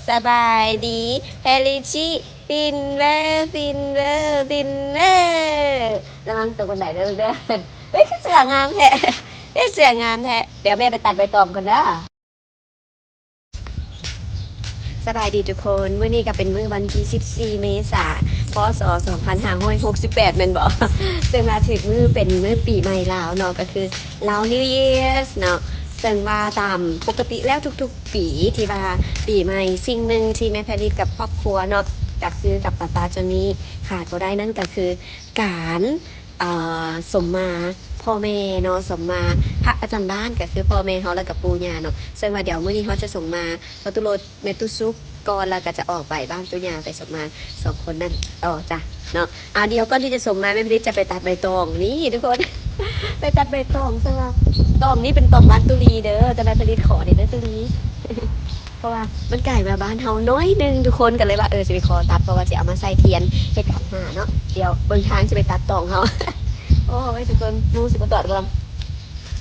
ສະບາຍດີ ແພລິດຊິ ຟິນເວີ ຟິນເວີ ຟິນເວີ ລະວັງຕົກບັນໄດເດີລູກເດີ. ເອີຍ ຄືເສື້ອງາມແທ້ ເອີຍ ເສື້ອງາມແທ້. ດຽວແມ່ໄປຕັດໃບຕອງກ່ອນເດີ. ສະບາຍດີທຸກຄົນ, ມື້ນີ້ກໍເປັນມື້ວັນທີສິບສີ່ ເມສາ ພ.ສ. ສອງພັນຫ້າຮ້ອຍຫົກສິບແປດ ແມ່ນບໍ່? ເຊິ່ງວ່າຖືກມື້ເປັນມື້ປີໃໝ່ລາວເນາະ, ກໍຄື ລາວ New Year's ເນາະ. ເຊິ່ງວ່າຕາມປົກກະຕິແລ້ວທຸກໆປີ ທີ່ວ່າປີໃໝ່ ສິ່ງໜຶ່ງທີ່ແມ່ແພລິດກັບຄອບຄົວເນາະ ກໍຄືກັບປາປາຈອນນີ້ຂາດບໍ່ໄດ້ ນັ້ນກໍຄືການ ເອີ ສົມມາພໍ່ແມ່ເນາະ, ສົມມາພະປະຈຳບ້ານ ກໍຄືພໍ່ແມ່ເຮົາ ແລ້ວກໍປູ່ຍ່າເນາະ. ເຊິ່ງວ່າດຽວມື້ນີ້ເຮົາຈະສົມມາພໍ່ຕູ້ໂລດ ແມ່ຕູ້ສຸກກ່ອນ ແລ້ວກໍຈະອອກໄປບ້ານຕູ້ຍ່າ ໄປສົມມາສອງຄົນນັ້ນຕໍ່ຈ້ະເນາະ. ອ່າ ດຽວກ່ອນທີ່ຈະສົມມາ ແມ່ຜະລິດຈະໄປຕັດໃບຕອງ. ນີ້ທຸກຄົນ ໄປຕັດໃບຕອງ ເຊິ່ງວ່າຕອງນີ້ເປັນຕອງບ້ານຕູ້ລີເດີ ແຕ່ແມ່ຜະລິດຂໍນີ້ເດີຕູ້ລີ ເພາະວ່າມັນກາຍມາບ້ານເຮົາໜ້ອຍໜຶ່ງທຸກຄົນ ກໍເລີຍວ່າ ເອີ ຊິໄປຂໍຕັດ ເພາະວ່າຊິເອົາມາໃສ່ທຽນເຮັດຂັນຫ້າເນາະ. ດຽວເບິ່ງທາງຊິໄປຕັດຕອງເຮົາ. ໂອ້ຍ ທຸກຄົນ ໝູ່ຊິບໍ່ຕອດບໍ່ລະ.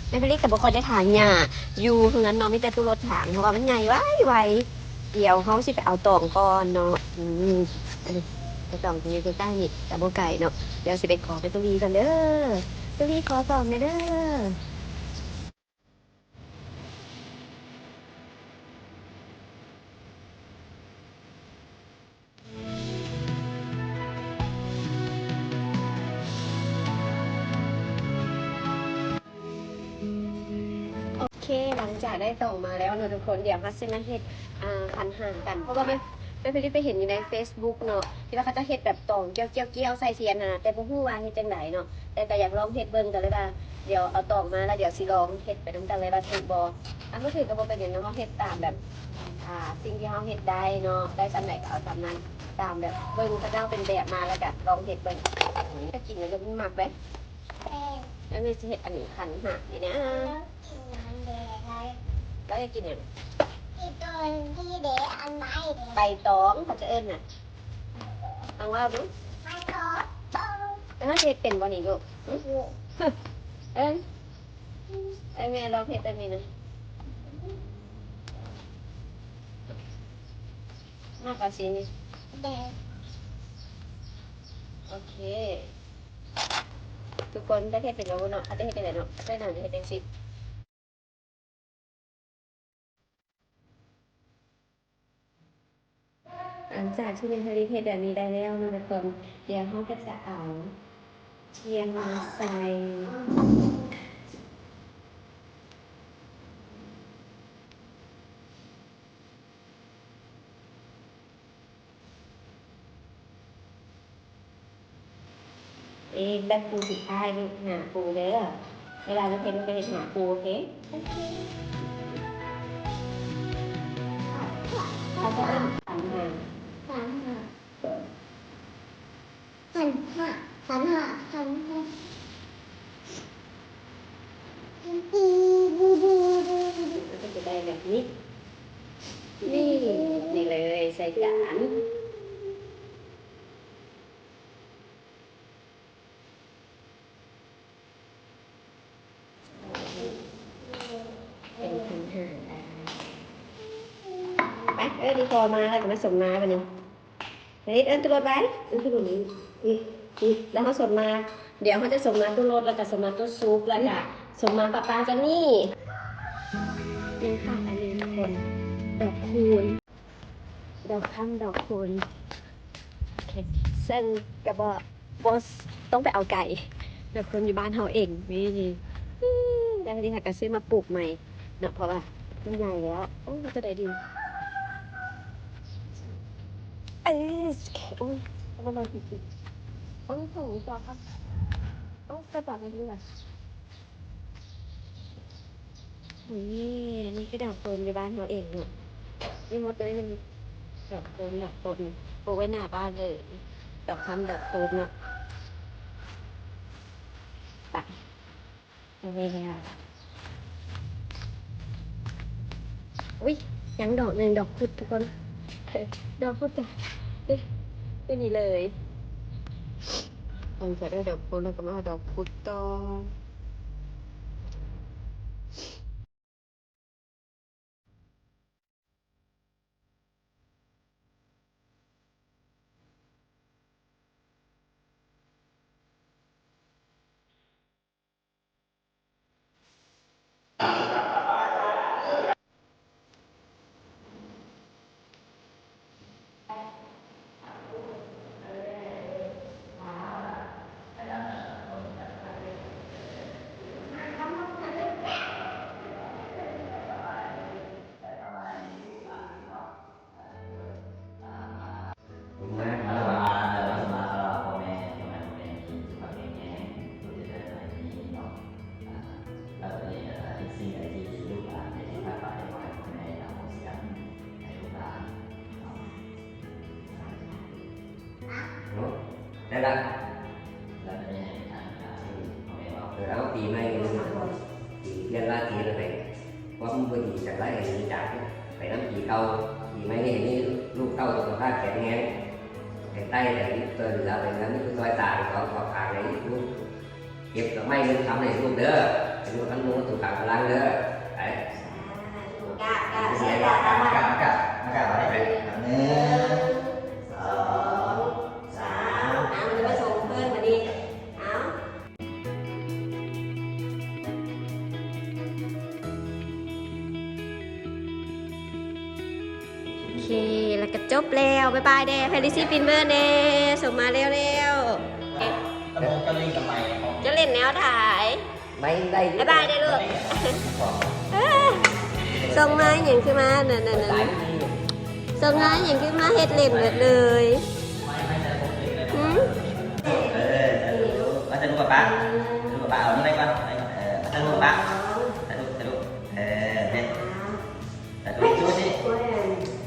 ແມ່ຜະລິດກໍບໍ່ຄ່ອຍໄດ້ຖາງຫຍ້າຢູ່ເຮືອນເນາະ ມີແຕ່ຕູ້ໂລດຖາງ ເພາະວ່າມັນໃຫຍ່ໄວໆ. ດຽວເຮົາຊິໄປເອົາຕອງກ່ອນເນາະ. ອືມ ອັນນີ້ໄປຕອງຢູ່ໃກ້ໆນີ້ ກໍບໍ່ໄກເນາະ. ດຽວຊິໄປຂໍແມ່ຕູ້ລີກ່ອນເດີ. ຕູ້ລີ ຂໍຕອງແດ່ເດີ. ໂອເຄ ຫຼັງຈາກໄດ້ຕອງມາແລ້ວເນາະທຸກຄົນ ດຽວເຮົາຊິມາເຮັດ ອ່າ ຂັນຫ້າກັນ ເພາະວ່າແມ່ ແມ່ຜະລິດໄປເຫັນຢູ່ໃນເຟສບຸກເນາະ ທີ່ວ່າເຂົາເຈົ້າເຮັດແບບຕອງກ້ຽວໆໆໃສ່ທຽນນະ ແຕ່ບໍ່ຮູ້ວ່າເຮັດຈັ່ງໃດເນາະ. ແຕ່ກໍຢາກລອງເຮັດເບິ່ງ ກໍເລີຍວ່າດຽວເອົາຕອງມາ ແລ້ວດຽວຊິລອງເຮັດໄປນຳກັນເລີຍວ່າຖືກບໍ່. ອັນບໍ່ຖືກກໍບໍ່ເປັນຫຍັງເນາະ ເຮົາເຮັດຕາມແບບ ອ່າ ສິ່ງທີ່ເຮົາເຮັດໄດ້ເນາະ ໄດ້ສ່ຳໃດກໍເອົາສ່ຳນັ້ນ ຕາມແບບເບິ່ງເຂົາເຈົ້າເປັນແບບມາ ແລ້ວກໍລອງເຮັດເບິ່ງ. ກໍກິນແລ້ວມັນມັກເດ້. ແມ່ຊິເຮັດອັນຂັນຫ້ານີ້ນະ ກິນຫຍັງແດ່? ລາວຢາກກິນຫຍັງ? ກິນໂຕນີ້ເດ້ ອັນໄມ້ເດ້ ໃບຕອງເຂົາຈະເອີ້ນນະ. ລອງເວົ້າດູ. ໃບຕອງ. ເອີ ເຮັດເປັນບໍ່ນີ້ລູກ? ເອີ ໃຫ້ແມ່ລອງເຮັດແບບນີ້ນະ. ມາກກວ່າສີນີ້. ແດງ. ໂອເຄ ທຸກຄົນໄດ້ເຮັດເປັນແລ້ວເນາະ. ເຮົາຈະເຮັດຈັ່ງໃດເນາະ? ໃສ່ນ້ຳ ເຮັດຈັ່ງຊີ້. ຫຼັງຈາກທີ່ແມ່ຜະລິດເຮັດແບບນີ້ໄດ້ແລ້ວເນາະທຸກຄົນ, ດຽວເຮົາກໍຈະເອົາທຽນມາໃສ່. ເອ ແບບປູສຸດທ້າຍລູກ ຫາປູເດີ. ເວລາລູກເຮັດ ລູກກໍເຮັດຫາປູ, ໂອເຄ? ເຮົາກໍເອີ້ນຂັນຫ້າ. ຂັນຫ້າ ຂັນຫ້າ ຂັນຫ້າ ຂັນຫ້າ. ມັນກໍຈະໄດ້ແບບນີ້. ນີ້ ນີ້ເລີຍ ໃສ່ຈານ. ເປັນຂັນຫ້າ. ໄປ ເອີ້ນອີ່ພໍ່ມາ ແລ້ວກໍມາສົມມາບັດນີ້. ເຮັດ ເອີ້ນຕຸລົດໄວ້ ເອີ້ນຕຸລົດນີ້ ນີ້ ນີ້ ແລ້ວເຮົາສົມມາ. ດຽວເຮົາຈະສົມມາຕຸລົດ ແລ້ວກໍສົມມາຕຸສຸກ ແລ້ວກໍສົມມາປະປາຈານນີ້. ນີ້ຄ່ະ ອັນນີ້ທຸກຄົນ ດອກຄູນ ດອກຄຳ ດອກຄູນ. ໂອເຄ ເຊິ່ງກໍບໍ່ ບໍ່ຕ້ອງໄປເອົາໄກ ດອກຄູນຢູ່ບ້ານເຮົາເອງ. ນີ້ ແລ້ວນີ້ຫາກະຊື້ມາປູກໃໝ່ເນາະ ເພາະວ່າມັນໃຫຍ່ແລ້ວ. ໂອ້ ເຮັດຈັ່ງໃດດີ? ເອີ ໂອ້ຍ ໂອ້ຍ ໂອ້ຍ ໂອ້ຍ ໂອ້ຍ ໂອ້ຍ ໂອ້ຍ ນີ້ຄືດອກຄູນຢູ່ບ້ານເຮົາເອງເນາະ. ນີ້ໝົດເລີຍ ດອກຄູນ ດອກຄູນ ປູກໄວ້ໜ້າບ້ານເລີຍ. ດອກຄຳ ດອກຄູນເນາະ. ໄປ ເອົາໄວ້ແລ້ວ. ອຸ້ຍ ຍັງດອກໜຶ່ງ ດອກພຸດທຸກຄົນ. ດອກພຸດກະ ເປັນນີ້ເລີຍ. ຫຼັງຈາກໄດ້ດອກພຸດແລ້ວກໍມາເອົາດອກພຸດຕໍ່. ໄດ້ລະ ແລ້ວກໍໄດ້ໃຫ້ທາງ ເອີ ເອົາປີໃໝ່ນີ້ ປີປ່ຽນລາສີແລ້ວ ໃຫ້ຄວາມບໍ່ດີຈາກລາຍ ໃຫ້ໜີຈາກໄປນຳປີເກົ່າ. ປີໃໝ່ນີ້ໃຫ້ມີລູກເຕົ້າສຸຂະພາບແຂງແຮງ ໃຫ້ໄຕ່ໄດ້ຊ່ວຍເຫຼືອ ໄປເຮືອນມີຜູ້ຊ່ອຍສ້າງ ສອງຂອບຂ້າງໃຫ້ລູກ ເກັບດອກໄມ້ເງິນຄຳໃຫ້ລູກເດີ ອາຍຸວັນໂນ ສຸຂັງ ພະລັງເດີ ໄປ ກາບ ກາບ ກາບ ກາບ ກາບ ກາບ ໜຶ່ງ ສອງ ສາມ ເອົາ ມາສົ່ງເພິ່ນບາດນີ້ ເອົາ ໂອເຄ ແລ້ວກໍຈົບແລ້ວ ບາຍບາຍແດ່ ແພລິຊີ ປິ່ນເບີນແດ່ ສົ່ງມາແລ້ວ ແລ້ວ ເຈົ້າ ເຈົ້າຫຼິ້ນກັບໄມ ເຈົ້າຫຼິ້ນແນວໃດ ໄມໄດ້ ບາຍບາຍແດ່ລູກ ເອີ ສົ່ງມາຫຍັງຄືມາ ນັ້ນໆ ສົ່ງມາຫຍັງຄືມາເຮັດຫຼິ້ນເບິດເລີຍ ຫື ເອີ ມາເຊີນລູກປ້າ ເຊີນລູກປ້າ ເອົານີ້ໄວ້ກ່ອນ ໄວ້ກ່ອນ ເອີ ມາເຊີນລູກປ້າ ສາທຸ ສາທຸ ເອີ ເດ້ ແລ້ວກໍຈຸດນີ້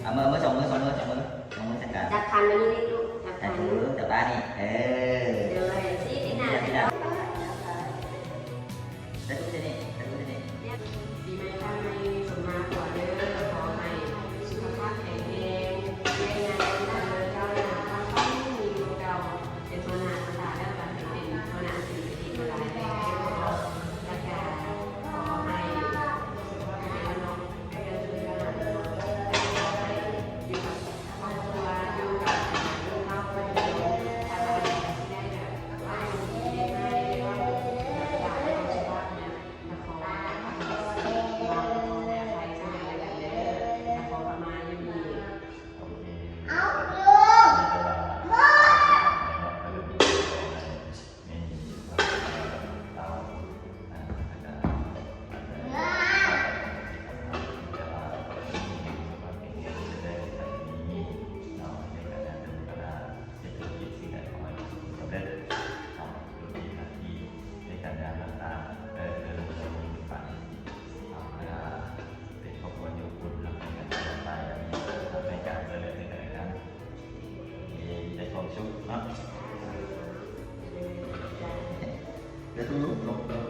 ເອົາມື ມື ສອງມື ສອງມື ສອງມື ສອງມືໃສ່ກັນ ຈັບຄັນມານີ້ລູກ ຈັບຄັນ ຈັບປານີ້ ເອີ ໂດຍ ຊີ້ໄປໜ້າ ໃສ່ຈຸດນີ້ ໃສ່ຈຸດນີ້ ປີໃໝ່ ຄານໃໝ່ ສົມມາຂໍເດີ ຂໍໃຫ້ສຸຂະພາບແຂງແຮງ ແລະ ງານການເດີນກ້າວໜ້າ ປັງໆ ຍິ່ງກວ່າເກົ່າ ເປັນຫົວໜ້າຫົວຕາ ແລ້ວກໍໃຫ້ເປັນຫົວໜ້າເສດຖະກິດຫຼາຍແດ່ ແລ້ວກໍຂໍໃຫ້ ເດີ ທຸກຄົນ